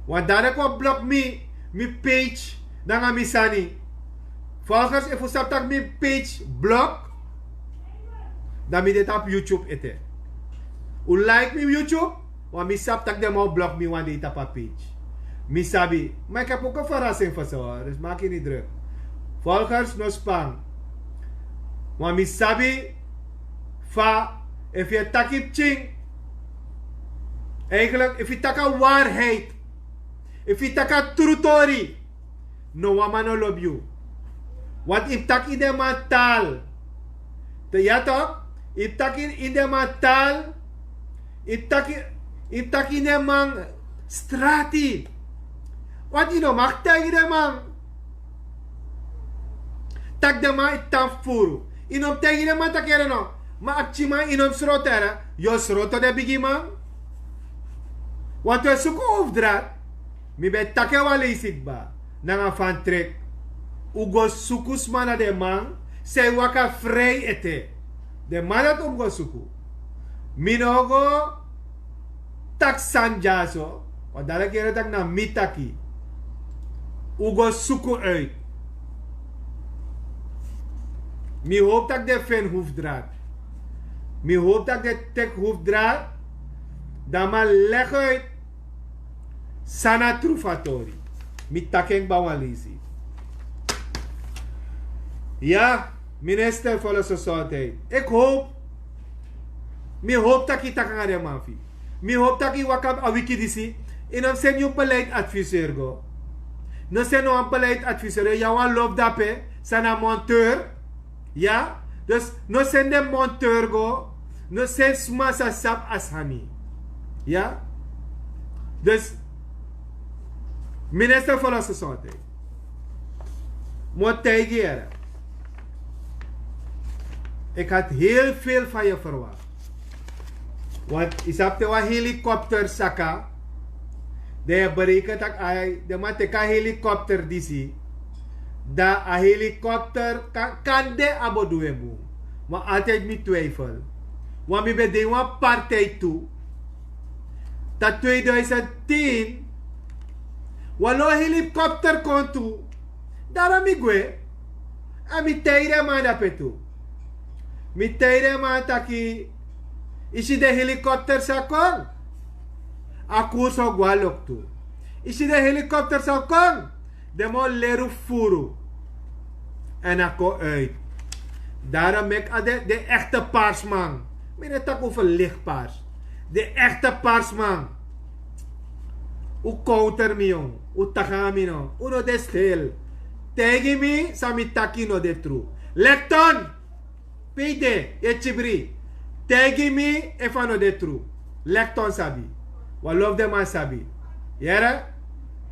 Want dan kon blok mi, mi page, nanga mi sani. Volgens efu un sabi taki mi page blok, dan mi de tapu YouTube ete. Un like mi YouTube, want mi sabi taki den man o blok mi wan dei tapu a page. Mi sabi, maar ik heb ook een verrassing voor ze hoor, dus maak je niet druk. Volgers no span. Want mi sabi fa, efu yu e taki pikin, eigenlijk efu yu taki a waarheid, efu yu taki a tru tori, no wan man no lobi yu. Want yu mus taki ini den man taal. Te ya toch? Yu mus taki ini den man taal. Yu mus taki, yu mus taki ini den man strati. Want yu no mag taigi den man taki den man e tan fu furu. Yu no mus taigi den man taki here no. Ma a pikin man, yu no mus sroto here. Yu o sroto den bigiman. Want wi e suku un fu dra. Mi ben taki en wan leisi kba nanga fan trek. Un go suku sma na den man san e waka frei ete. Den man dati un mus go suku. Mi no o go taki sani dyaso. Want dan leki here taki na mi taki. Un go suku uit. Mi hopu taki den feni hufdrat. Mi hopu taki den teki hufdrat. Dan man legi uit san na tru fu a tori. Mi taki en kba wan leisi. Ya, minister fu Volksgezondheid. Eki hopu. Mi hopu taki yu taki nanga den man fu yu. Mi hopu taki yu waka a wiki disi. Yu no seni yu beleidsadviseur go. No seni no wan beleidsadviseur. Yu abi wan lobi dape san na monteur. Ya. Dus no seni den monteur go. No seni sma san sabi a sani. Ya. Dus minister fu Volksgezondheid. Mi o taigi yu here. Ik had heel veel van je verwacht. Want yu sabi te wan helikopter saka. Dan yu e bereken taki ai, den man teki a helikopter disi. Dan a helikopter kan, kan de a bo du en bun. Maar altijd mi twijfel. Want mi ben de ini wan partij tu. Te tweeduizend tien wan lo helikopter kon tu. Daro mi gwe. Èn mi taigi den man dape tu. Mi taigi den man taki, yu si den helikopter sa kon, a koers o go na loktu. Yu si den helikopter sa kon, den man o leri un furu. Èn a kon uit. Daro meki a de, den echte parsman. Mi no e taki over licht pars. Den echte parsman. Un counter mi, yon. Un taki nanga mi no. Un no de stil. Taigi mi san mi taki no de tru. Lekton! Pe yu de, yu e kibri. Taigi mi efu a no de tru. Lekton sabi. Wan lo fu den man sabi. Yere?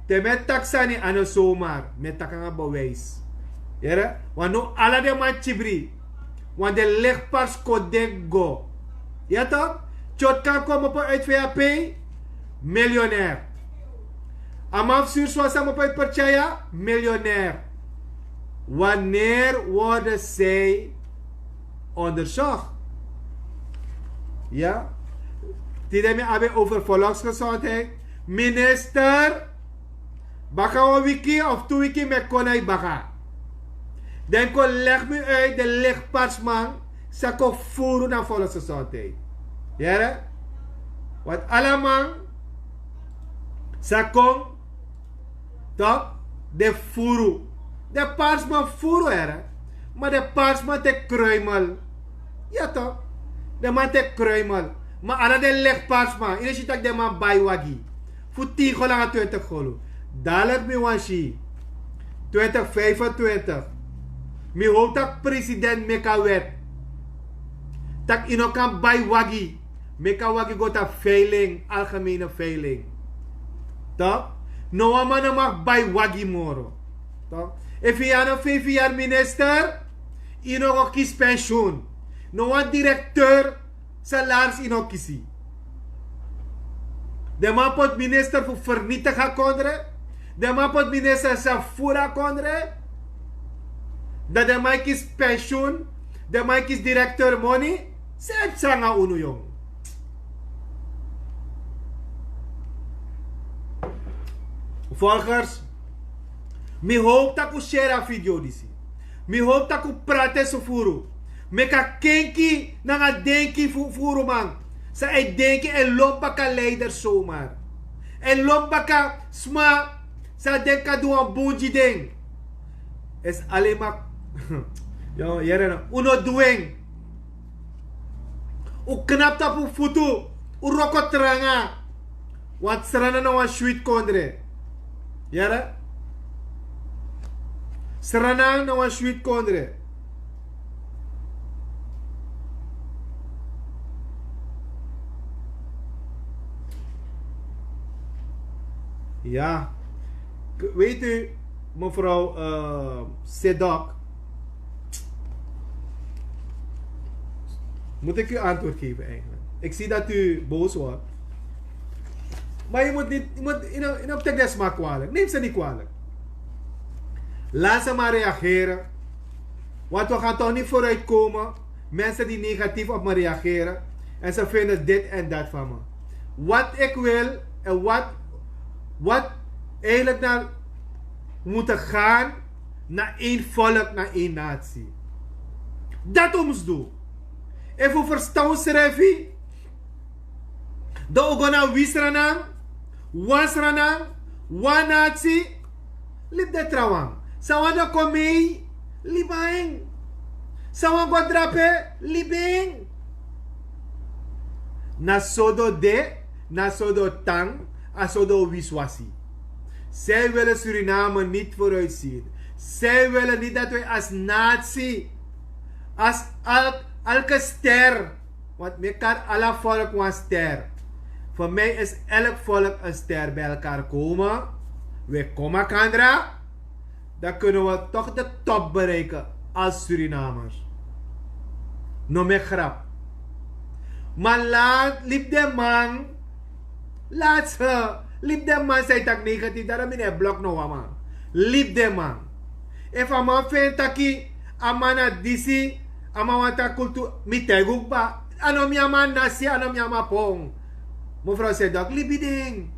Te mi e taki sani a no somar. Mi e taki nanga bewijs. Yere? Want now ala den man kibri. Want den lichtpars kon de go. Ya toch? Tyotkan kon mopo uit V H P. Miljonair. A man fu Surswan san mopo uit Percaya. Miljonair. Wanneer worden zij onderzocht? Ya. Tide mi abi over volksgezondheid. Minister, baka wan wiki of tu wiki mi e kon na yu baka. Dan yu kon legi mi uit den lichtparsman san kon furu na volksgezondheid. Yere? Want ala man san kon, toch, den furu. Den parsman furu, here. Ma den parsman teki kruimel. Ya tok. Den man teki kruimel. Ma ala den legi parsman ini si tak' den man bai wagi fu tin golu nanga twintig golu. Dalek mi wan si twintig vijfentwintig. Mi hopi tak' president meki a wet tak' yu no kan bai wagi. Meki a wagi go na veiling, algemene veiling. Tok. No wan man no mag bai wagi moro. Tok. Efu yu na vijf yari minister, yu no go kisi pensioen. No wan direkteur salaris yu no kisi. Den man poti minister fu vernietig a kondre. Den man poti minister san furu a kondre. Dan den man e kisi pensioen. Den man e kisi direkteur moni. San e psa nanga unu yong? Volgers, mi hopi tak' un share a video disi. Mi hopi tak' un prati en sufuru. Meki a kenki nanga denki fu furuman san e denki e lobi baka leider somar. E lobi baka sma san a denki a du wan bun gi den. Esi alema. Yo yere no, un no du en. Un knapu tapu un futu. Un wroko tranga. Want Sranan na wan switi kondre. Yere? Sranan na wan switi kondre. Ya. K- Weet u, mevrouw eh, Sedok, moet ik u antwoord geven eigenlijk? Ik zie dat u boos wordt. Maar je moet niet, je moet, je moet, je moet tegen de smaak kwalijk. Neem ze niet kwalijk. Laat ze maar reageren. Want we gaan toch niet vooruitkomen. Mensen die negatief op me reageren. En ze vinden dit en dat van me. Wat ik wil en wat, wat eigenlijk naar moeten gaan naar één volk, naar één natie. Dat we moeten doen. Even verstaan, Srefi. Dan we gaan naar Wisranan, Wasranan, Wanati. Libi den trawan. San wani kon mei, libi en. San wani go drape, libi en. Na so den de, na so den tan, a so den wiswasi. Zij willen Suriname niet vooruitzien. Zij willen niet dat wij als natie, als elk, elke ster, want mi e kari ala volk wan ster. Voor mij is elk volk een ster. Bij elkaar komen, wij komen makandra, dan kunnen we toch de top bereiken als Surinamers. No mi e grap. Maar laat, libi den man. Laat ze. Libi den man san e taki negatief, daarom mi no e blok no wan man. Libi den man. Efu a man feni taki a man na disi, a man wani taki kulturu, mi taigi un kba. A no mi a man nasi, a no mi a man pon. Mevrouw Sedok, libi den.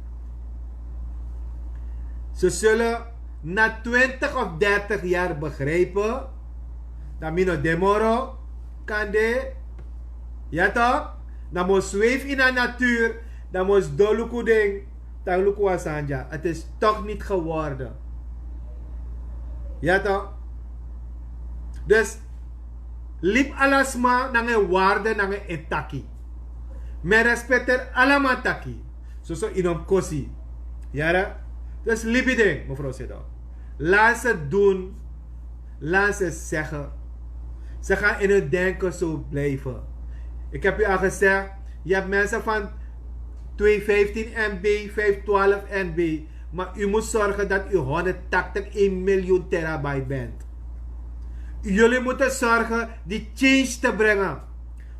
Ze zullen na twintig of dertig jaar begrijpen dat mi no de moro, kande. Ya toch? Dan mi o zweef ini a natuur, dan mi o sidon luku den, dan luku wan sani dya. Het is toch niet geworden. Ya toch? Dus libi ala sma nanga en waarde, nanga en taki. Mi e respekteri ala man taki. Soso yu no mus kosi. Yara? Dus libi den, mevrouw Sedok. Laat ze doen. Laat ze zeggen. Ze gaan in hun denken zo blijven. Ik heb u al gezegd, je hebt mensen van twee vijftien M B, vijf twaalf M B. Maar u moet zorgen dat u honderdtachtig, één miljoen terabyte bent. Jullie moeten zorgen die change te brengen.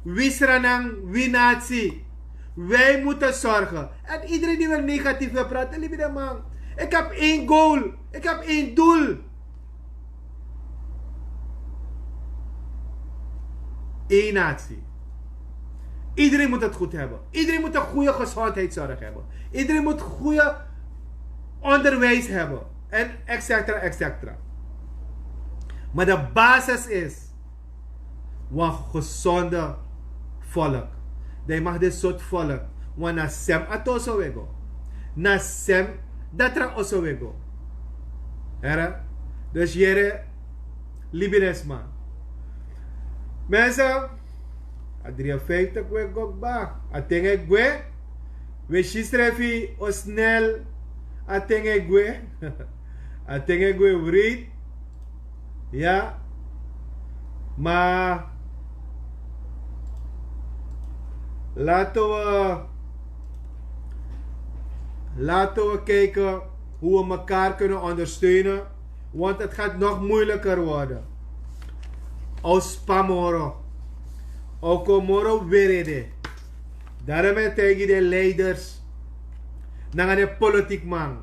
Wi Sranan, wi natie. Wij moeten zorgen. En iedereen die wil negatief wil praten, libi den man. Ik heb één goal. Ik heb één doel. Eén natie. Iedereen moet het goed hebben. Iedereen moet een goede gezondheidszorg hebben. Iedereen moet goede onderwijs hebben. En et cetera, et cetera. Maar de basis is wan gezonde volk. Dan yu mag de soort volk. Want na sem a tra oso we go. Na sem datra oso we go. Here? Dus yere, libi den sma. Mensen, a drie en vijftig we go kba. A ten e gwe. We si srefi o snel. A ten e gwe. A ten e gwe wreed. Ya. Maar laten we, laten we kijken hoe we elkaar kunnen ondersteunen. Want het gaat nog moeilijker worden. O spa moro. O kon moro weri ede. Daarom e taigi den leiders nanga den politikman.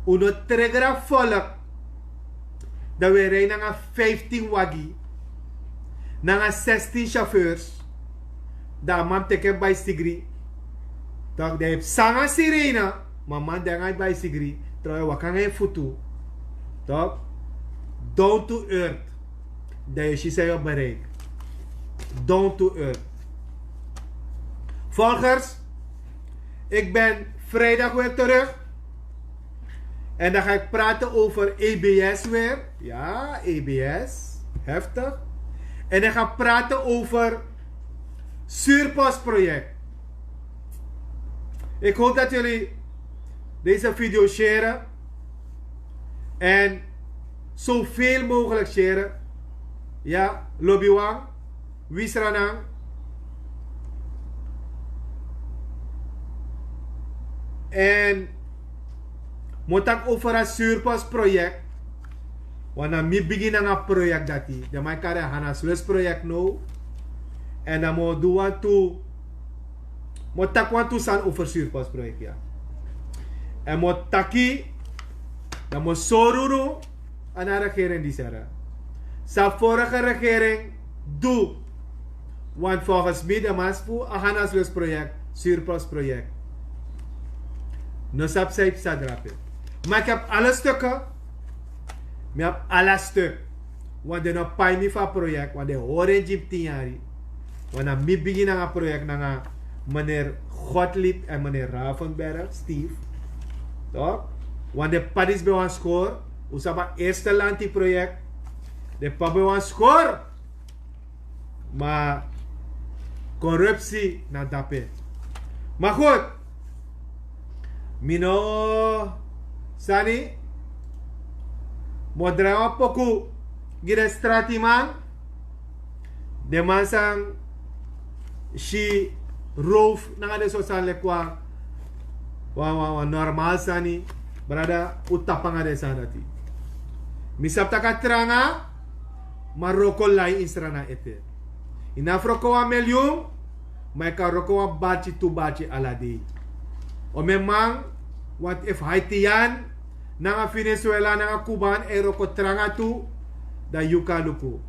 Un no trigger a volk. Dan we rij nanga vijftien wagi, nanga zestien chauffeurs. Dan a man teki en baisigri. Toch, dan e psa nanga sirene. Ma man de nanga baisigri, trouwe waka nanga en futu. Toch? Down to earth. Dan yu si san yu o bereik. Down to earth. Volgers, ik ben vrijdag weer terug. En dan ga ik praten over E B S weer. Ja, E B S. Heftig. En ik ga praten over Zuurpasproject. Ik hoop dat jullie deze video sharen. En zoveel mogelijk sharen. Ja, lobiwan, wisranang. En mi o taki over a Zuurpasproject. Wan na mi bigin nanga project dati. Den man e kari a Hanaslus project now. En dan mi o du wantu, mi o taki wantu sani over Zuurpasproject, ya. En mi o taki, dan mi o sori unu, a na regering disi, san vorige regering du. Want volgens mi de man fu a Hanaslus project, Zuurpasproject, no sabi san e psa drape. Maar ik heb alle stukken. Mi abi ala stuk. Want den no pai mi fu a project, want den hori en gi mi tin yari. Want na mi bigin nanga project nanga meneer Gottlieb en meneer Ravenberg, Steve. Toch? Want den p'pa disi ben wan skori. Un sabi a eerste lanti project. Den p'pa ben wan skori. Ma corruptie na dape. Maar goed. Mi no sani. Mi o drai wan poku gi den stratiman. Den man san si roof nanga den sortu sani leki wan, wan, wan, wan normaal sani. Brada, un tapu nanga den sani dati. Mi sabi tak' a tranga, ma wroko lai ini Sranan ete. Yu no abi fu wroko wan milyun, ma yu kan wroko wan barki, tu barki ala dei. Omeni man, want efu Haitian nanga Venezuela nanga Kuban e wroko tranga tu, dan yu kan luku.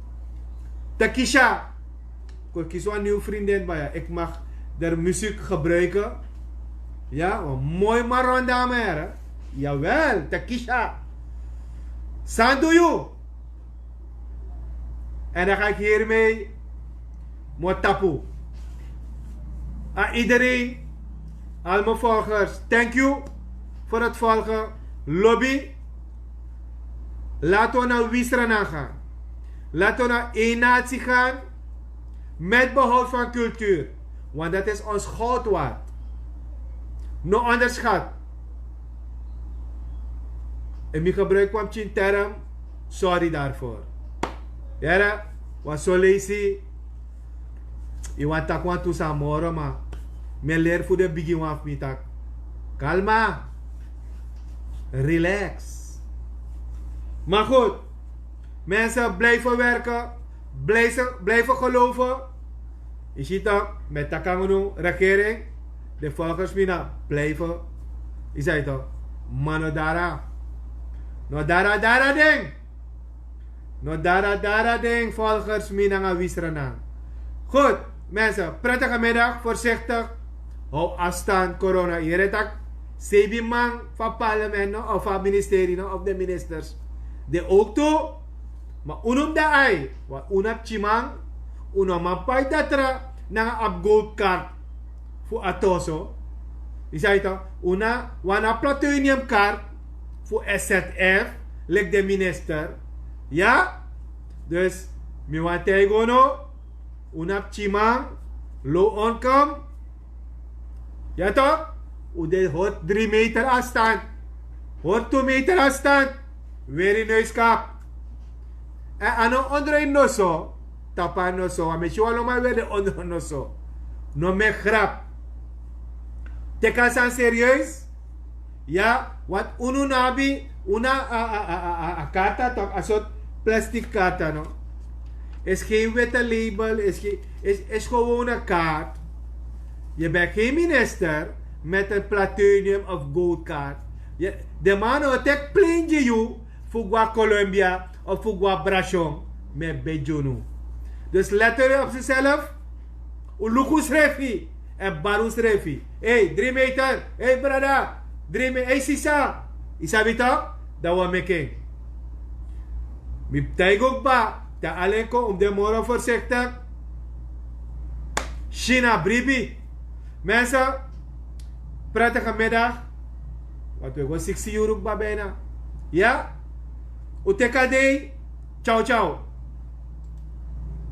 Takisha, kon kisi wan nieuw vriendin, maar ja, ik mag de muziek gebruiken. Ja, wan moi maron, dames en heren. Jawel, Takisha. San du yu? En dan ga ik hiermee mi o tapu. Aan iedereen, al mijn volgers, thank you voor het volgen. Lobby, laten we naar Wisrana gaan. Laten we naar één natie gaan. Met behoud van cultuur. Want dat is ons goud waard. No onderschat. En mi gebruik wan pikin term. Sorry daarvoor. Yere, wan so leisi. Yu wani taki wantu sani moro, ma mi e leri fu den bigi wan fu mi taki: kalma. Relax. Maar goed, mensen, blijven werken. Blijven, blijven geloven. Yu si toch, mi e taki nanga unu, regering, den volgers, mi na blijven. Yu si toch, ma no dara. No dara dara den. No dara dara den, volgers, mi nanga Wisrana. Goed, mensen, prettige middag, voorzichtig. Hou afstand, corona. Yu yere tak' sebi man fu a parlement, no, of fu a ministerie, no, of de ministers, den ook tu. Ma unu mus de ai, want unu na pikinman, unu no man pai datra nanga abi gold kaart fu a toso. Yu si toch, unu na wan platinum kaart fu S Z F, leki den minister. Ya? Dus, Mi wani taigi unu, un na pikinman, low income. Ya tok, un de hori dri meter afstand, hori tu meter afstand. Weri neuskap. Èn a no ondro ini noso, tapu a noso, want mi e si wan lo man weri den ondro noso. No meki grap. Teki a sani serieus. Ya, want unu no abi, unu a, a, a, a, a, a karta tok, a sortu plastik karta no. Is geen witte label, is geen, is, is gewone kaart. Je bent geen minister met een platinum of goldkaart. Je, de man no tek plane gi yu fu go na Colombia of fu go na Brashon, mi e begi unu. Dus let er op zichzelf. Un luku srefi, èn bari un srefi. Ei, dri meter, ei brada, dri meter, ei sisa. Yu sabi tok, dan wan meki en. Mi taigi un kba, te alen kon, un de moro voorzichtig. China bribi. Mensen, prettige middag. Want we go siksi yuru kba bijna. Ya? Un teki a dei. Ciao, ciao.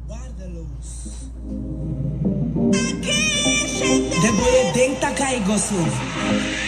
Waardeloos. Den boi e denki tak' a e go so.